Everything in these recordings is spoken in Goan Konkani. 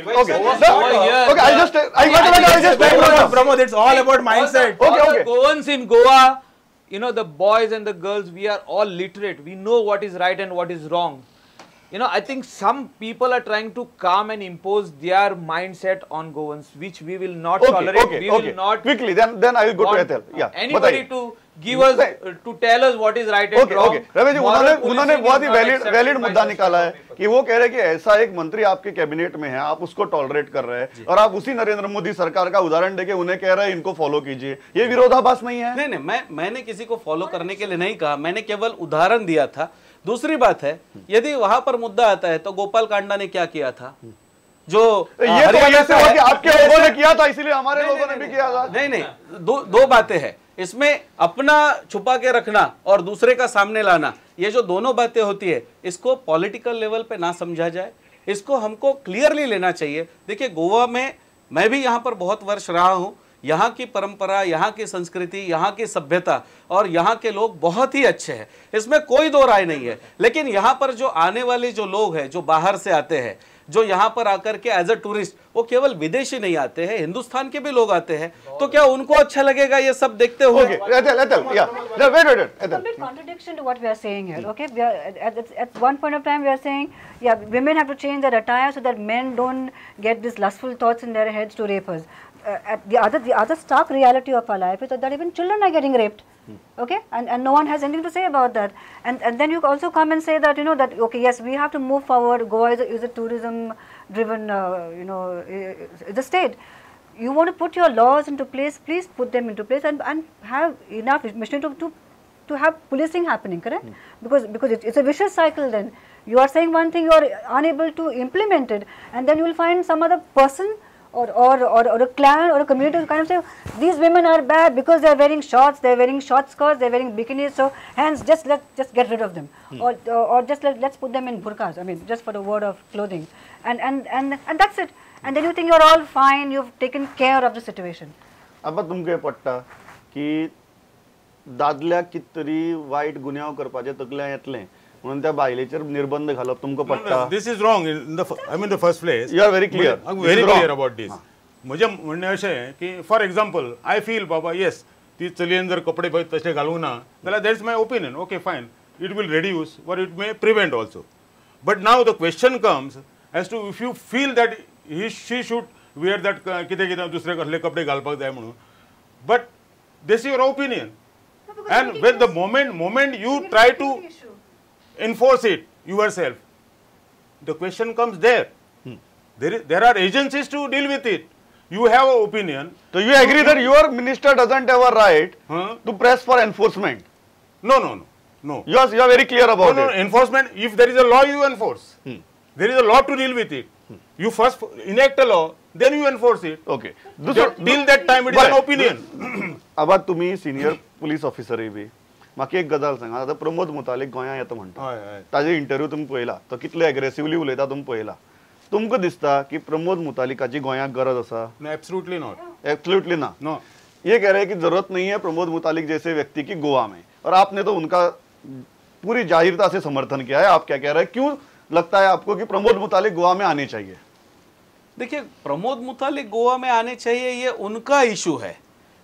Okay, okay, I just Pramod, it's all about mindset. Okay, okay. Goans in Goa, you know, the boys and the girls, we are all literate. We know what is right and what is wrong. You know, I think some people are trying to come and impose their mindset on Goans, which we will not tolerate. Okay, we will not. Quickly, then I will go to Ethel. Yeah. Anybody to give us, to tell us what is right and wrong. Okay. Ramesh ji, उन्होंने बहुत ही वैलिड मुद्दा निकाला है कि वो कह रहे हैं कि ऐसा एक मंत्री आपके कैबिनेट में है, आप उसको टॉलरेट कर रहे हैं और आप उसी नरेंद्र मोदी सरकार का उदाहरण देके उन्हें कह रहे हैं इनको फॉलो कीजिए। ये विरोधाभास नहीं है? नहीं नहीं, मैंने किसी को फॉलो करने के लिए नहीं कहा, मैंने केवल उदाहरण दिया था। दूसरी बात है, यदि वहां पर मुद्दा आता है तो गोपाल कांडा ने क्या किया था, जो ये तो ऐसे हुआ कि आपके लोगों ने किया था इसलिए हमारे लोगों ने भी किया था। नहीं नहीं, दो बातें हैं इसमें, अपना छुपा के रखना और दूसरे का सामने लाना, ये जो दोनों बातें होती है इसको पॉलिटिकल लेवल पे ना समझा जाए, इसको हमको क्लियरली लेना चाहिए। देखिए, गोवा में मैं भी यहाँ पर बहुत वर्ष रहा हूँ, यहाँ की परंपरा, यहाँ की संस्कृति, यहाँ की सभ्यता और यहाँ के लोग बहुत ही अच्छे हैं, इसमें कोई दो राय नहीं है। लेकिन यहाँ पर जो आने वाले जो लोग हैं, जो बाहर से आते हैं, जो यहाँ पर आकर के एज अ टूरिस्ट, वो केवल विदेशी नहीं आते हैं, हिंदुस्तान के भी लोग आते हैं, तो क्या उनको अच्छा लगेगा ये सब देखते हुए? Contradiction to what we are saying here. Okay, we are at one point of time we are saying, yeah, women have to change their attire so that men don't get these lustful thoughts in their heads to rape us. At the other stark reality of our life is that even children are getting raped. Okay, and no one has anything to say about that. And then you also come and say that, you know, that okay, yes, we have to move forward. Goa is a tourism driven, you know, the state. You want to put your laws into place, please put them into place and have enough machinery to have policing happening, correct? Because it's a vicious cycle then. You are saying one thing, you are unable to implement it, and then you will find some other person or a clan or a community to kind of say, these women are bad because they are wearing shorts, they are wearing short skirts, they are wearing bikinis, so hence just let's just get rid of them, or just let's put them in burqas, I mean, just for the word of clothing, and that's it. And then you think you are all fine, you have taken care of the situation. अब तुमकां पडटा की दादल्याक कितें तरी वायट गुन्यांव करपाचें तकल्यां येतलें म्हणून त्या बायलेचेर निर्बंध घालप तुमकां पडटा? This is wrong in the, I mean the first place. You are very clear. Very clear about this. म्हजें म्हणणें अशें की फॉर एग्जाम्पल I feel बाबा येस ती चलयेन जर कपडे पळय तशे घालूंक ना जाल्यार that is my opinion. Okay fine, it will reduce or it may prevent also. But now the question comes as to if you feel that he she should wear that कितें कितें दुसरे कसले कपडे घालपाक जाय म्हणून, but this your opinion. And when the moment you try to enforce it yourself, the question comes there. There are agencies to deal with it. You have an opinion. So you agree that your minister doesn't have a right to press for enforcement? No, no, no, no. You are very clear about it. No, enforcement, if there is a law, you enforce. There is a law to deal with it. You first enact a law, then you enforce it. Okay. Till that time it is an opinion. आबा तुम्ही सिनियर पुलीस ऑफिसरय बी म्हाका एक गजाल सांगा, आतां प्रमोद मुतालिक गोंयांत येता म्हणटा, ताजे इंटरव्यू तुमी पळयला, तो कितले एग्रेसिवली उलयता तुमी पळयला, तुमकां दिसता की प्रमोद मुतालिकाची गोंयांत गरज आसा? Absolutely not. Absolutely ना. नो. ये कह रहे हैं कि जरूरत नहीं है प्रमोद मुतालिक जैसे व्यक्ति की गोवा में, और आपने तो उनका पूरी जाहिरता से समर्थन किया है। आप क्या कह रहे हैं, क्यों लगता है आपको कि प्रमोद मुतालिक गोवा में आने चाहिए? देखिए, प्रमोद मुतालिक गोवा में आने चाहिए ये उनका इशू है।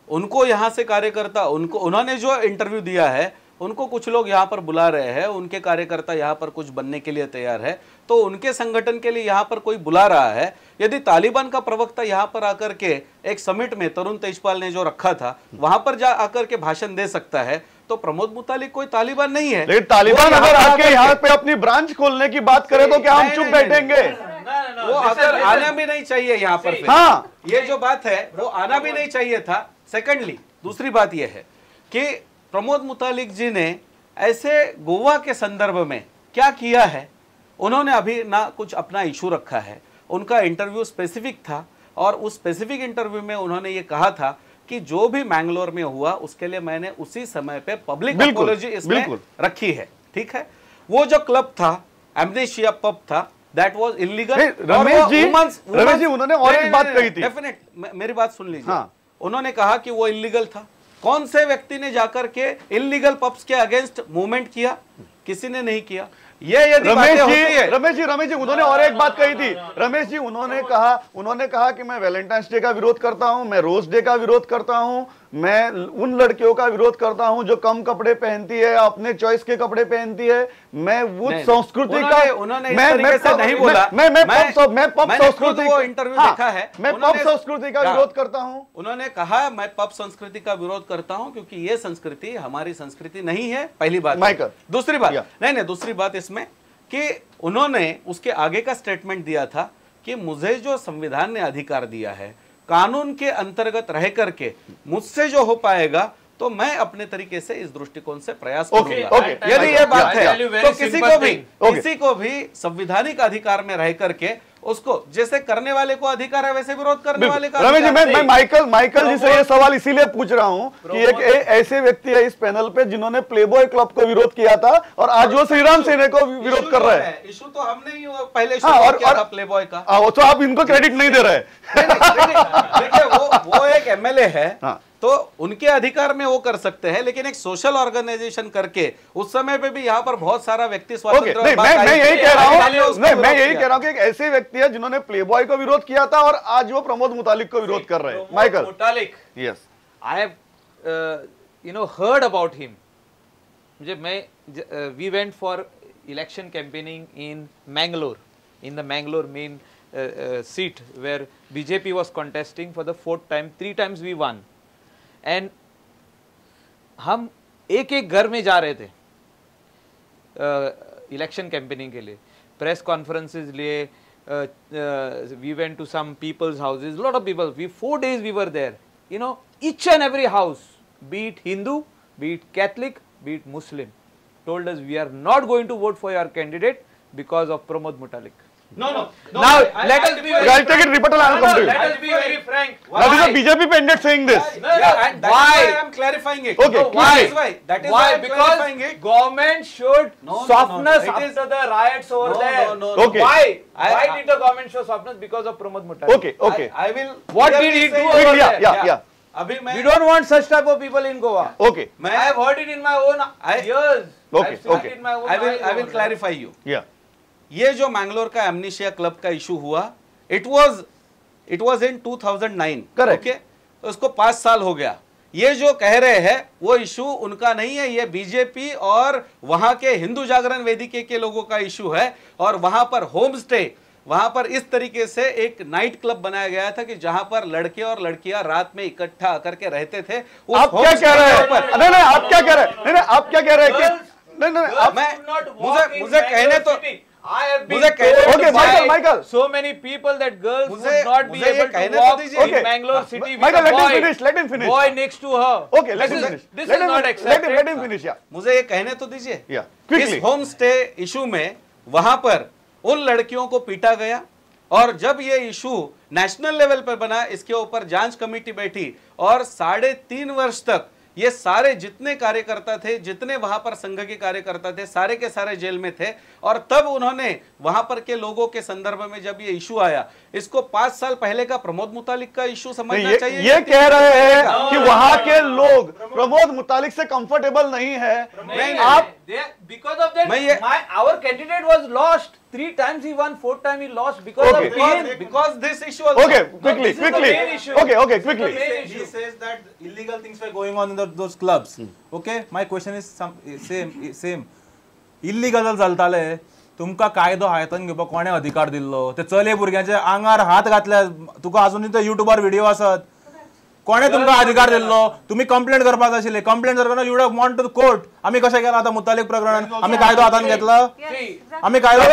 उनको यहाँ से कार्यकर्ता, उनको उन्होंने जो इंटरव्यू दिया है, उनको कुछ लोग यहाँ पर बुला रहे हैं, उनके कार्यकर्ता यहाँ पर कुछ बनने के लिए तैयार है, तो उनके संगठन के लिए यहाँ पर कोई बुला रहा है। यदि तालिबान का प्रवक्ता यहाँ पर आकर के एक समिट में तरुण तेजपाल ने जो रखा था वहाँ पर जा आकर के भाषण दे सकता है, तो प्रमोद मुतालिक कोई तालिबान नहीं है। लेकिन तालिबान अगर आके यहाँ पे अपनी ब्रांच खोलने की बात करे तो क्या हम चुप बैठेंगे? वो अगर आना भी नहीं चाहिए यहाँ पर। हाँ, ये जो बात है वो आना भी नहीं चाहिए था। सेकेंडली, दूसरी बात यह है कि प्रमोद मुतालिक जी ने ऐसे गोवा के संदर्भ में क्या किया है, उन्होंने अभी ना कुछ अपना इशू रखा है। उनका इंटरव्यू स्पेसिफिक था और उस स्पेसिफिक इंटरव्यू में उन्होंने ये कहा था कि जो भी मैंगलोर में हुआ उसके लिए मैंने उसी समय पे पब्लिक अपोलॉजी इसमें रखी है। ठीक है, वो जो क्लब था एमनेशिया पब था, that was illegal. Ramesh ji उन्होंने और एक बात कही थी, डेफिनेट मेरी बात सुन लीजिए। हाँ। उन्होंने कहा कि वो इलीगल था। कौन से व्यक्ति ने जाकर के इलीगल पब्स के अगेंस्ट मूवमेंट किया? किसी ने नहीं किया। ये यदि बातें होती है। रमेश जी उन्होंने और एक बात कही थी। रमेश जी उन्होंने कहा कि मैं वैलेंटाइंस डे का विरोध करता हूं, मैं रोज डे का विरोध करता हूं, मैं उन लड़कियों का विरोध करता हूं जो कम कपड़े पहनती है, अपने चॉइस के कपड़े पहनती है। मैं वो संस्कृति का उन्होंने नहीं बोला। मैं पब संस्कृति वो इंटरव्यू देखा है, मैं पब संस्कृति का विरोध करता हूं। उन्होंने कहा मैं पब संस्कृति का विरोध करता हूं क्योंकि ये संस्कृति हमारी संस्कृति नहीं है, पहली बात। दूसरी बात नहीं, दूसरी बात इसमें कि उन्होंने उसके आगे का स्टेटमेंट दिया था कि मुझे जो संविधान ने अधिकार दिया है, कानून के अंतर्गत रह करके मुझसे जो हो पाएगा तो मैं अपने तरीके से इस दृष्टिकोण से प्रयास करूंगा। यदि ये बात है तो किसी को भी संवैधानिक अधिकार में रह करके उसको जैसे करने वाले को अधिकार है वैसे विरोध करने वाले का। रमेश जी मैं माइकल जी से ये सवाल इसीलिए पूछ रहा हूँ कि एक ऐसे व्यक्ति है इस पैनल पे जिन्होंने प्लेबॉय क्लब को विरोध किया था और आज वो श्रीराम सेने को विरोध कर रहे हैं। इशू तो हमने ही पहले शुरू किया था प्लेबॉय का। तो आप इनको क्रेडिट नहीं दे रहे। देखिए वो एक एमएलए है तो उनके अधिकार में वो कर सकते हैं, लेकिन एक सोशल ऑर्गेनाइजेशन करके उस समय पे भी यहाँ पर बहुत सारा व्यक्ति स्वातंत्र्य। मैं यही कह रहा हूँ, मैं यही कह रहा हूँ कि एक ऐसे व्यक्ति है जिन्होंने प्लेबॉय को विरोध किया था और आज वो प्रमोद मुतालिक को विरोध कर रहे हैं। Michael Mutalik, yes, I have you know heard about him. मैं we went for election campaigning in Mangalore, in the Mangalore main seat where BJP was contesting for the fourth time. 3 times we won. And हम एक एक घर में जा रहे थे इलेक्शन कैंपेनिंग के लिए, प्रेस कॉन्फ्रेंसेज लिए, we went to some people's houses, lot of people, we 4 days we were there, you know, each and every house, be it Hindu, be it Catholic, be it Muslim, told us we are not going to vote for your candidate because of Pramod Mutalik. No, no. Now, let us be very I'll take it rebuttal and I'll come to you. Let us be very frank. Now, this is a BJP pandit saying this. No, no, and that why? Is why I am clarifying it. Okay. No, why? That is why. That is why I am clarifying it. Government should softness after the riots over there. No, no, no. Okay. Why? Why did the government show softness? Because of Pramod Mutalik. Okay, okay. I will. What did he do over there? Yeah, yeah. अभी मैं. We don't want such type of people in Goa. Okay. I have heard it in my own ears. Okay, okay. I will clarify you. Yeah. ये जो मैंगलोर का एमनीशिया क्लब का इशू हुआ, it was in 2009। Correct. Okay, उसको 5 साल हो गया। ये जो कह रहे हैं वो इशू उनका नहीं है, ये बीजेपी और वहां के हिंदू जागरण वेदिके के लोगों का इशू है। और वहां पर होम स्टे, वहां पर इस तरीके से एक नाइट क्लब बनाया गया था कि जहां पर लड़के और लड़कियां रात में इकट्ठा आकर के रहते थे। आप क्या कह रहे हैं? नहीं नहीं, आप क्या कह रहे हैं? नहीं, आप क्या कह रहे हैं? नहीं नहीं, मुझे कहने तो I have been told by so many people that girls would not be able to walk in Mangalore city with Michael, a boy. Let him finish. Boy next to her. Okay, let him finish. This is not accepted. Let him finish. Yeah. मुझे ये कहने तो दीजिए। Yeah. Quickly. इस होम स्टे इशू में वहां पर उन लड़कियों को पीटा गया और जब ये इशू नेशनल लेवल पर बना, इसके ऊपर जांच कमेटी बैठी और 3.5 वर्ष तक ये सारे जितने कार्यकर्ता थे, जितने वहां पर संघ के कार्यकर्ता थे, सारे के सारे जेल में थे। और तब उन्होंने वहां पर के लोगों के संदर्भ में जब ये इशू आया, इसको 5 साल पहले का प्रमोद मुतालिक का इशू समझना चाहिए। ये कह रहे हैं कि वहां के लोग प्रमोद मुतालिक से कंफर्टेबल नहीं है। आप because of that our candidate was lost. 3 times he won, 4th time he lost because of pain. Because this issue also. Okay, quickly, quickly. Okay, okay, quickly. He says that illegal things were going on in those clubs. Okay, my question is same. Illegal चलताले, तुमका कायदो हातान घेवपाक कोणे अधिकार दिल्लो? ते चले भुरग्यांचे आंगार हात घातले, तुका अजूनय ते युट्यूबार व्हिडिओ आसत. कोणे तुमकां अधिकार दिल्लो? तुमी कंप्लेंट करपाक जाय आशिल्ले. कंप्लेंट जर you would want to court. आमी कशें केलां आतां मुतालिक प्रकरणान? आमी कायदो हातान घेतला? आमी कायदो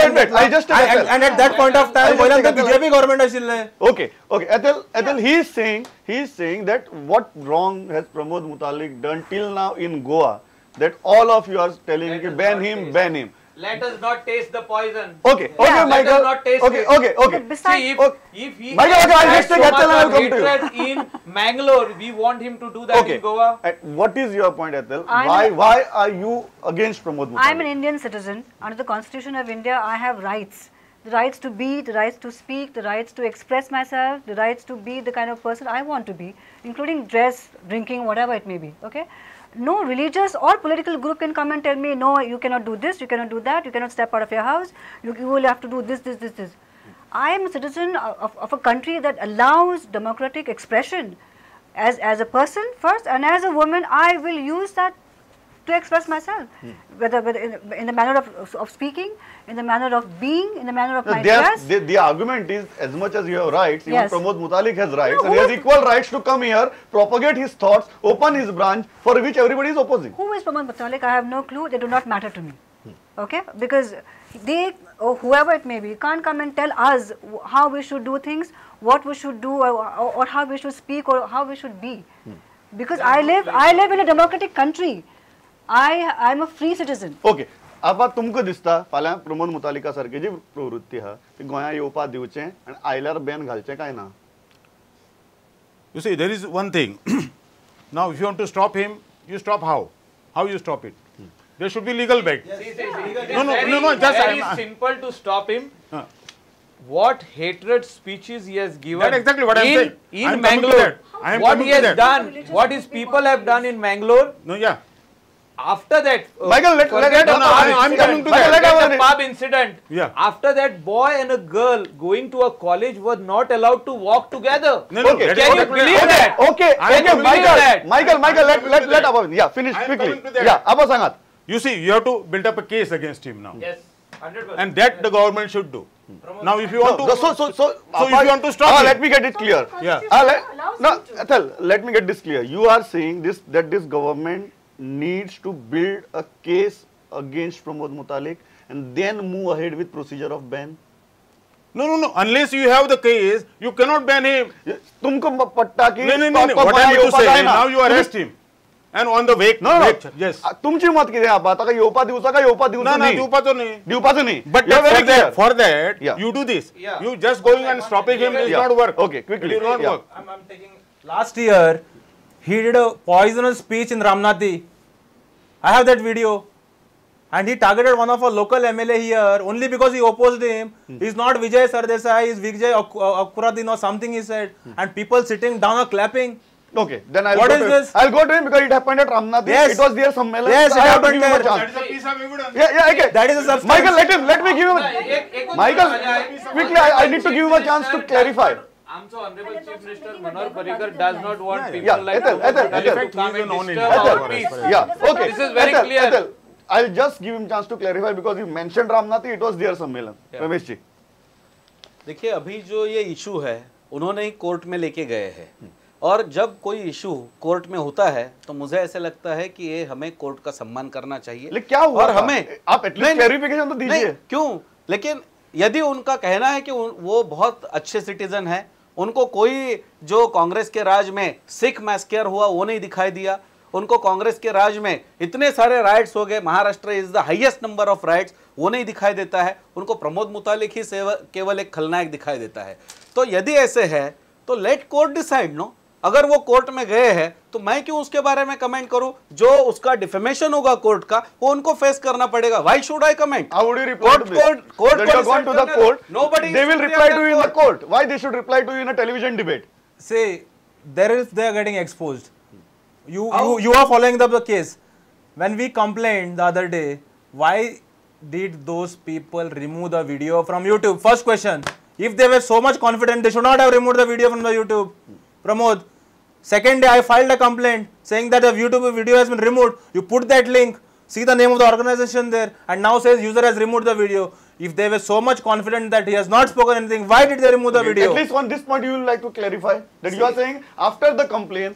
and at that point of time वयल्यान ते बीजेपी गव्हर्नमेंट आशिल्ले. Okay, okay. Ethel, he is saying that what wrong has Pramod Mutalik done till now in Goa that all of you are telling me ban him, ban him. Let us not taste the poison. Okay, okay, yeah. Michael. Let us not taste okay, it. Okay, okay. See, if he Michael, okay, I'll just take Ethel and I'll come to you. In Mangalore, we want him to do that okay. in Goa. And what is your point, Ethel? Why are you against Pramod Mutalik? I'm an Indian citizen. Under the Constitution of India, I have rights. The rights to be, the rights to speak, the rights to express myself, the rights to be the kind of person I want to be, including dress, drinking, whatever it may be. Okay? No religious or political group can come and tell me, no, you cannot do this, you cannot do that, you cannot step out of your house, you will have to do this, this, this, this. I am a citizen of a country that allows democratic expression. As a person first, and as a woman, I will use that to express myself, whether in the manner of speaking, in the manner of being, in the manner of my dress. The argument is, as much as you have rights, even yes. Pramod Mutalik has rights, no, and he has equal rights to come here, propagate his thoughts, open his branch, for which everybody is opposing. Who is Pramod Mutalik? I have no clue. They do not matter to me. Okay? Because they, or whoever it may be, can't come and tell us how we should do things, what we should do, or how we should speak, or how we should be. Because I live in a democratic country. I am a free citizen. Okay. आबा तुमकां दिसता फाल्यां प्रमोद मुतालिका सारकी जी प्रवृत्ती आहा ती गोंया येवपा दिवचें आनी आयल्यार बॅन घालचें काय ना? You see, there is one thing. Now, if you want to stop him, you stop how? How you stop it? There should be legal back. Yes. No, no, no, just very simple to stop him. What hatred speeches he has given. That's exactly what I am saying. In Mangalore, what he has done, what his people have done in Mangalore. No, yeah. After that, Michael, I'm coming to that. The pub incident. Yeah. After that, boy and a girl going to a college were not allowed to walk together. No, no, okay. Can you believe that? Okay, okay, Michael, let Abba. Yeah, finish quickly. Yeah, Abba sangat. You see, you have to build up a case against him now. Yes, 100%. And that the government should do. Now, if you want to, so if you want to stop, let me get it clear. Yeah. No, Ethel, let me get this clear. You are saying this that this government needs to build a case against Pramod Mutalik and then move ahead with procedure of ban? No, no, no. Unless you have the case, you cannot ban him. Tumko patta ki. No, no, no, no. What I mean to say, now you arrest him. And on the wake, no, no, yes. तुमची मत कितें आबा ताका येवपा दिवचा काय येवपा दिवचो ना दिवपाचो न्ही दिवपाचो न्ही. But for that, you do this. You just going and stopping him is not work. Okay, quickly. It will not work. I'm taking. Last year, he did a poisonous speech in Ramnathi. I have that video. And he targeted one of our local MLA here only because he opposed him. He's not Vijay Sardesai, he's Vijay Akuradin or something he said. And people sitting down are clapping. Okay, then I'll go to him. I'll go to him because it happened at Ramnathi. Yes. It was their Sammelan. Yes, it happened there. That is a piece of evidence. Yeah, yeah, okay. That is a substance. Michael, let me give him. Michael, quickly, I need to give him a chance to clarify. Amcho Honorable Chief Minister Manohar Parrikar does not want people like Ethel, to come and disturb our peace. Yeah, okay. This is very clear. Ethel, I'll just give him chance to clarify because you mentioned Ramnathi, it was their Sammelan. Ramesh ji. देखिए, अभी जो ये इशू है उन्होंने ही कोर्ट में लेके गए हैं और जब कोई इशू कोर्ट में होता है तो मुझे ऐसे लगता है कि ये हमें कोर्ट का सम्मान करना चाहिए। लेकिन क्या हुआ और हमें आप एटलीस्ट क्लैरिफिकेशन तो दीजिए। क्यों? लेकिन यदि उनका कहना है कि वो बहुत अच्छे सिटीजन हैं, उनको कोई जो कांग्रेस के राज में सिख मैस्केयर हुआ वो नहीं दिखाई दिया, उनको कांग्रेस के राज में इतने सारे राइट्स हो गए, Maharashtra is the highest number of riots, वो नहीं दिखाई देता है, उनको प्रमोद मुतालिक ही केवल एक खलनायक दिखाई देता है। तो यदि ऐसे है तो लेट कोर्ट डिसाइड नो। अगर वो कोर्ट में गए हैं तो मैं क्यों उसके बारे में कमेंट करूं? जो उसका डिफेमेशन होगा कोर्ट का वो उनको फेस करना पड़ेगा। Why should I comment? How would you reply to this? Court That you have gone to the court. Nobody they will reply to you in the court. Why they should reply to you in a television debate? See, there is they are getting exposed. You are following the case. When we complained the other day, why did those people remove the video from YouTube? First question. If they were so much confident, they should not have removed the video from the YouTube. Pramod. Second day, I filed a complaint saying that the YouTube video has been removed. You put that link, see the name of the organization there, and now says user has removed the video. If they were so much confident that he has not spoken anything, why did they remove the video? At least on this point, you will like to clarify that you are saying after the complaint,